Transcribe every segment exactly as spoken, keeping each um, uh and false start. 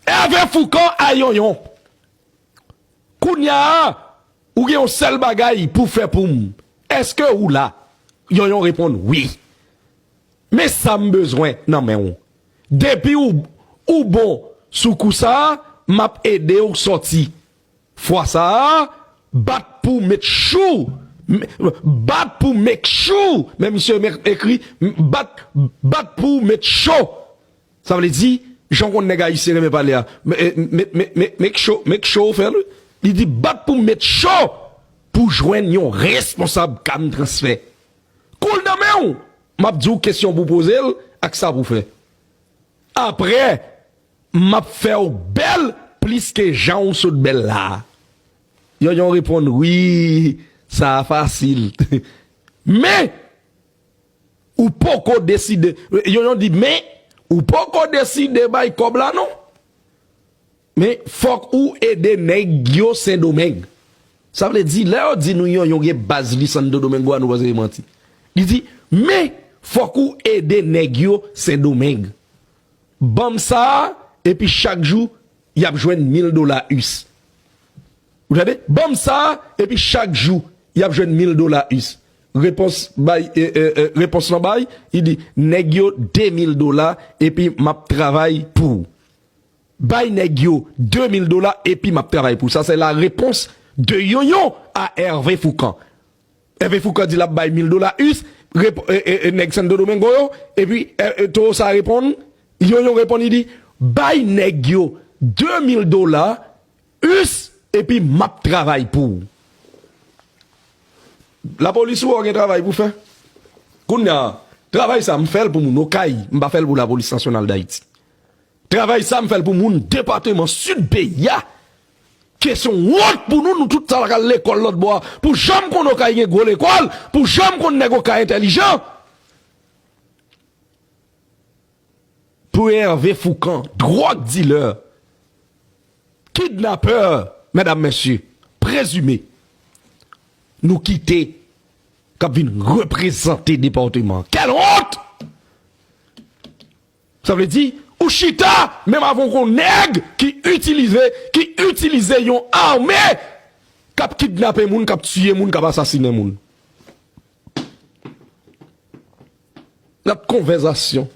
Ève Foukan a Yonyon. Kounye a, ou gen yon sèl bagay pou fè pou m. Èske ou la? Yonyon reponn wi. Men sa m bezwen nan men w. Depi ou, ou bon sou kou sa a, m ap ede w sòti. Fwa sa a, bat pou make sure. M- Bat pou make sure. Men misye men- ekri, m- bat, bat pou make sure. Sa vle di, jan w konn nèg ayisyen renmen pale a, me- e- me- me- me- make sure, make sure w fè l, wi. Li di bat pou make sure pou jwenn yon responsab kam transfè. Kou l nan men w, m ap di w kesyon pou poze l ak sa pou fè. Apre, m ap fè w bèl plis ke jan w sot bèl la a. Yonyon reponn wi, sa a fasil. Men, ou poko deside. Yonyon di, men, ou poko deside bay kòb la non. Men, fòk ou ede nèg yo Sendomeng. Sa vle di, lè yo di nou Yonyon gen baz li Santo Domingo a, nou panse se manti. Li di, men, fòk ou ede nèg yo Sendomeng. Ban m sa a, epi chak jou, y ap jwenn mil dola us. Ou tande? Ban m sa a, epi chak jou, y ap jwenn mil dola us. Repons bay, e, e, e, repons lan bay, li di, nèg yo de mil dola, epi m ap travay pou ou. Bay nèg yo de mil dola, epi m ap travay pou ou. Sa, se la réponse de Yonyon a Hervé Foucan. Hervé Foucan di l ap bay mil dola us, rep- e, e, e, nèg Santo Domingo yo, epi e, e, towo sa reponn, Yonyon reponn, li di, bay nèg yo de mil dola us, epi m ap travay pou ou. Lapolis ou wè w gen travay pou fè. Kounye a, travay sa m fè l pou moun Okay, m pa fè l pou Lapolis Nasyonal Dayiti. Travay sa m fè l pou moun depatman Sid peyi a. Ke se yon wont pou nou, nou tout sa k al lekòl lòt bò a. Pou janm konn Okay gen gwo lekòl, pou janm konn nèg Okay entèlijan. Pou Hervé Foucan, drug dealer, kidnapè, medam, mesye, prezime, nou kite k ap vin reprezante depatman. Quelle honte! Sa vle di, ou chita menm avèk yon nèg ki itilize, ki itilize yon ame k ap kidnape moun, k ap tiye moun, k ap asasinen moun. Gad konvèsasyon.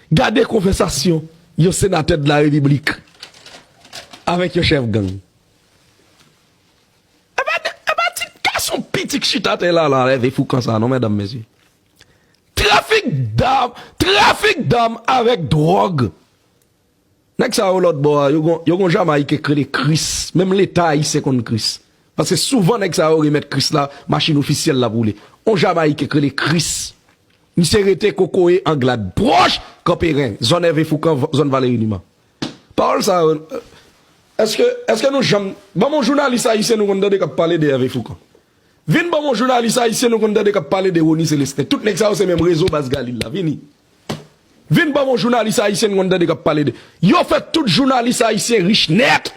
Gade konvèsasyon yon senatè de la repiblik avèk yon chèf gang. Epa, epa ti gason piti k chita atè la, la, Hervé Foucan sa, non, medam, mesye. Trafik dam, trafik dam avèk dwòg. Nèg sa yo lòt bò a, yo gon, yo gon Jamayiken k rele Chris. Menm Leta ayisyen konn Chris. Paske souvan nèg sa yo remèt Chris la, machin ofisyèl l ap woule. On Jamayiken k rele Chris. Misye rete kokoye Anglad, pwòch Kanperen, zòn Hervé Foucan, zòn Valéry Numa. Pawòl sa yo, èske, èske nou janm, ban m yon jounalis ayisyen nou konn tande k ap pale de Hervé Foucan? Vin ban m yon jounalis ayisyen nou konn tande k ap pale de Rony Célestin. Tout nèg sa yo se menm rezo baz Galil la. Vini. Vin ban m yon jounalis ayisyen nou konn tande k ap pale de. Yo fè tout jounalis ayisyen rich nèt.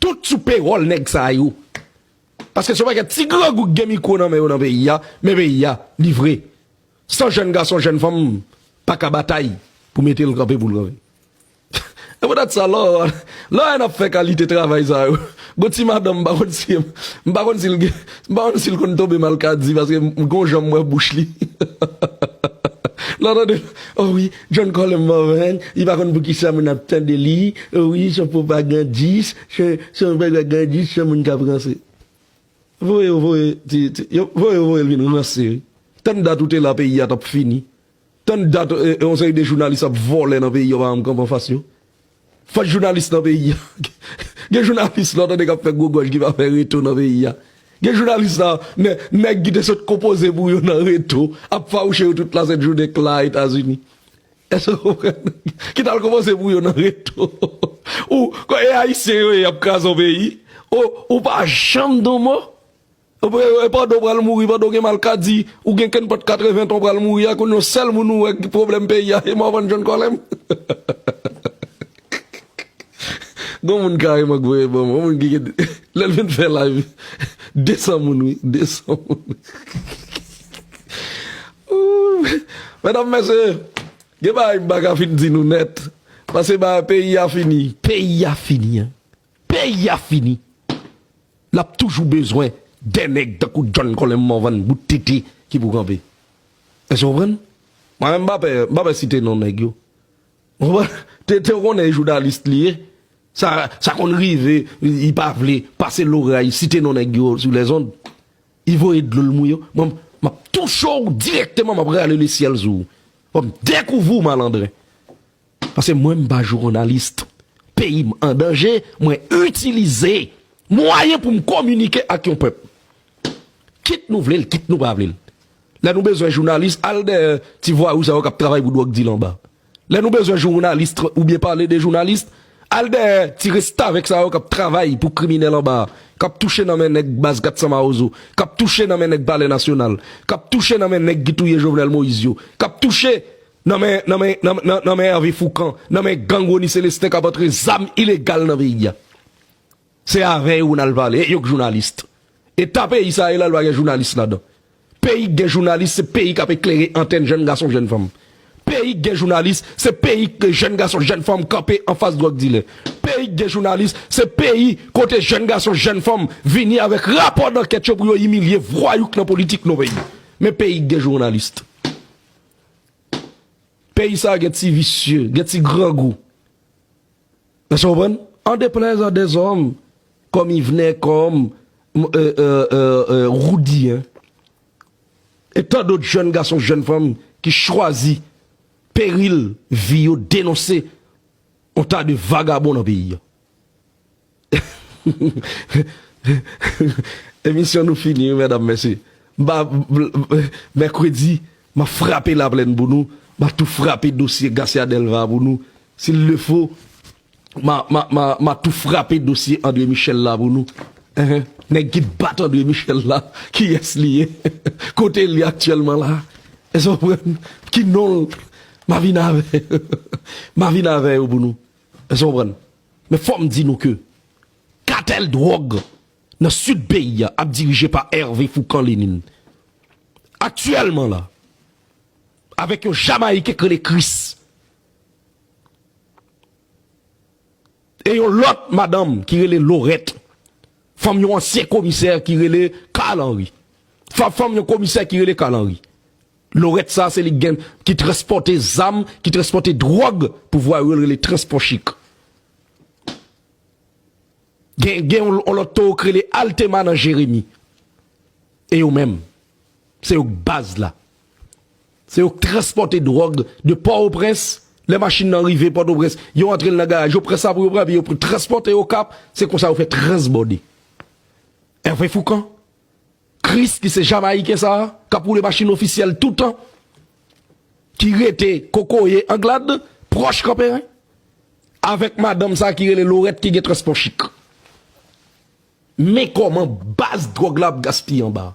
Tout sou pewòl nèg sa yo. Paske se yon pakèt ti grangou k gen mikwo nan men yo nan peyi a, men peyi a, li vre. San jèn gason, jèn fanm pa ka batay pou mete l kanpe pou l kanpe. E poutèt sa, lò, lò n ap fè kalite travay sa yo. Gon ti madanm, m pa konn si, m pa konn si l gen, m pa konn si l konn tonbe malkadi, paske m gon jan m wè bouch li. Lò tande, oh wi, John Colem Morvan, li pa konn poukisa moun ap tande li, oh wi, se yon pwopagandis, se, se yon pwopagandis, se yon moun k ap ranse. Voye yo voye, ti, ti, yo, voye yo voye l vin ranse, wi. Tann dat ou te la, peyi a t ap fini. Tann dat, e, e, yon seri de jounalis ap vòlè nan peyi yo, pa janm kanpe anfas yo. Fòs jounalis nan peyi a. Gen jounalis lò tande k ap fè gwo gòj ki pa fè reto nan peyi a. Gen jounalis la, nè, nèg ki te sot konpoze pou yo nan reto, ap fawouche yo tout lasent jounen k la Etazini. Èske w konprann? Ki t al konpoze pou yo nan reto. Ou, e ayisyen yo ye, y ap kraze yon peyi. Ou, ou pa janm di yon mo. Ou pa, e pandan w pral mouri, pandan w gen malkadi, ou gen kenpòt katreven tan w pral mouri a, konn yon sèl moun ou wè ki pwoblèm peyi a, e Morvan John Colem. Gon moun kareman k voye ban mwen, yon moun ki gen, lè l vin fè live, de san moun, wi, de san moun. Ooh, medam, mesye, gen bagay m pa ka fin di nou nèt. Paske ba peyi a fini. Peyi a fini, en. Peyi a fini. L ap toujou bezwen de nèg tankou John Colem Morvan, bout tete ki pou kanpe. Èske w konprann? Mwen menm, m pa pè, m pa pè site non nèg yo. Ou konprann? Te, te konnen jounalis li ye. Sa, sa konn rive, li pa vle pase loray, site non nèg yo sou lèzond. Li voye dlo l mouye w. Mwen, m ap touche w dirèkteman, m ap rale lesyèl sou ou. Fò m dekouvri w, malandren. Paske mwen, m pa jounalis. Peyi m an danje, mwen itilize mwayen pou m kominike ak yon pèp. Kit nou vle l, kit nou pa vle l. Lè nou bezwen jounalis, al dèyè ti vwayou sa yo k ap travay pou dwòg dil anba. Lè nou bezwen jounalis tr- oubyen pale de jounalis, al dèyè ti restavèk sa yo k ap travay pou kriminèl anba, k ap touche nan men nèg baz kat san Mawozo, k ap touche nan men nèg Palè Nasyonal, k ap touche nan men nèg ki touye Jovenel Moïse yo, k ap touche nan men, nan men, nan, nan, nan men Hervé Fourcand, nan men gang Rony Célestin k ap antre zam ilegal nan peyi a. Se avè yo n al pale, e yo k jounalis. Eta peyi sa ye la, l pa gen jounalis ladan. Peyi k gen jounalis, se peyi k ap eklere antèn jèn gason, jèn fanm. Peyi k gen jounalis, se peyi ke jèn gason, jèn fanm kanpe anfas dwòg dilè. Peyi k gen jounalis, se peyi kote jèn gason, jèn fanm vini avèk rapò dankèt yo pou yo imilye vwayou k nan politik nan peyi. Men peyi k gen jounalis. Peyi sa gen ti visye, gen ti grangou. Èske w konprann? An deplèz a dèzòm, kòm Yvenè, kòm, m, e, e, e, e, Roody, en. E tan dòt jèn gason, jèn fanm ki chwazi peril vi yo denonse yon ta de vagabon nan peyi a. Emisyon nou fini, wi, medam, mesye. M pa, m, m, mèkredi, m a frape Laplèn pou nou. M a tou frape dosye Garcia Delva pou nou. S'il le faut, m a, m a, m a, m a tou frape dosye André Michel la pou nou. Enhen. Nèg ki bat André Michel la, kiyès li ye? Kote l ye aktyèlman la? Èske w konprann? Ki non l? M a vin avè, m a vin avè yo pou nou. Èske w konprann? Men fò m di nou ke katèl dwòg nan sid peyi a ap dirije pa Hervé Fourcand Lénine. Aktyèlman la, avèk yon Jamayiken k rele Chris e yon lòt madanm ki rele Laurette, fanm yon ansyen komisè ki rele Carl Henry. Fa-, fanm yon komisè ki rele Carl Henry. Laurette sa, se li k gen, ki transpòte zam, ki transpòte dwòg pou vwayou yo rele Transpòchik. Gen, gen yon, yon lòt towo k rele Altema nan Jeremi. E yo menm, se yo k baz la. Se yo k transpòte dwòg de Pòtoprens. Lè machin nan rive Pòtoprens, yo antre l nan garaj, yo pran sa pou yo pran, epi yo pou transpòte Okap. Se konsa yo fè transbòde. Hervé Fourcand, Chris, ki se Jamayiken sa a, k ap woule machin ofisyèl toutan, ki rete kokoye Anglad, pwòch Kanperen, avèk madanm sa a ki rele Laurette, ki gen Transpòchik. Men kòman baz dwòg la ap gaspiye anba.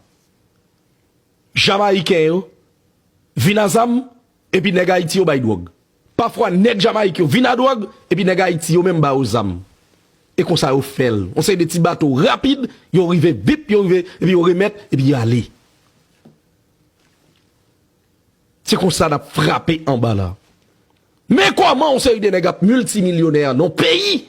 Jamayiken yo vin a zam, epi nèg Ayiti yo bay dwòg. Pafwa, nèg Jamayik yo vin a dwòg, epi nèg Ayiti yo menm ba yo zam. E konsa yo fè l. Yon seri de ti bato rapid, yo rive, bip, yo rive, epi yo remèt, epi yo ale. Se konsa n ap frape anba la. Men kòman yon seri de nèg ap miltimilyonè nan yon peyi,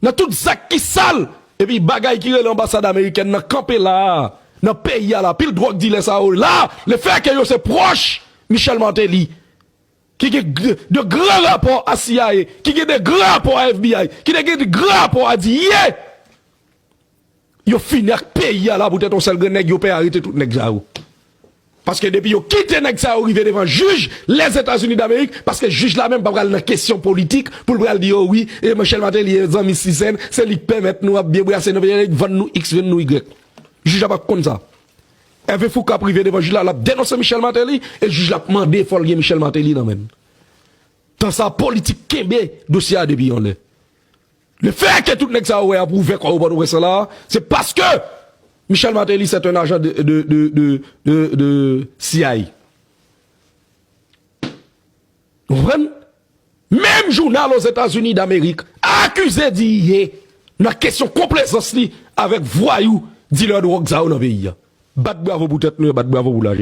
nan tout zak ki sal, epi bagay ki rele anbasad amerikèn nan kanpe la a, nan peyi a la, pil dwòg dilè sa yo la, lefètke yo se pwòch Michel Martelly, ki gen de, de gran rapò a C I A, ki gen de gran rapò a F B I, ki gen de gran rapò a D E A. Yo fini ak peyi a la poutèt yon sèl grenn nèg, yo pè arete tout nèg sa yo. Paske depi yo kite nèg sa yo rive devan jij Lèzetazini Damerik, paske jij la menm pa pral nan kesyon politik pou l pral di yo wi, e Michel Martelly e zanmi Sisèn, se li k pèmèt nou ap byen brase nan peyi a, vann nou X, vann nou Y. Jij la pa konn sa. Hervé Fourcand ap rive devan jij la, l ap denonse Michel Martelly, e jij la ap mande fò l gen Michel Martelly nan men l. Tan sa, politik kenbe dosye a depi anlè. Lefètke tout nèg sa yo wè ap ouvè kò yo Pòtoprens la, se paske Michel Martelly c'est un agent de, de, de, de, de, de C I A. Ou konprann? Menm jounal Ozetazini Damerik akize D E A nan kesyon konplezans li avèk vwayou dilè dwòg sa yo nan peyi a. Bat bravo pou tèt nou e bat bravo pou lajè.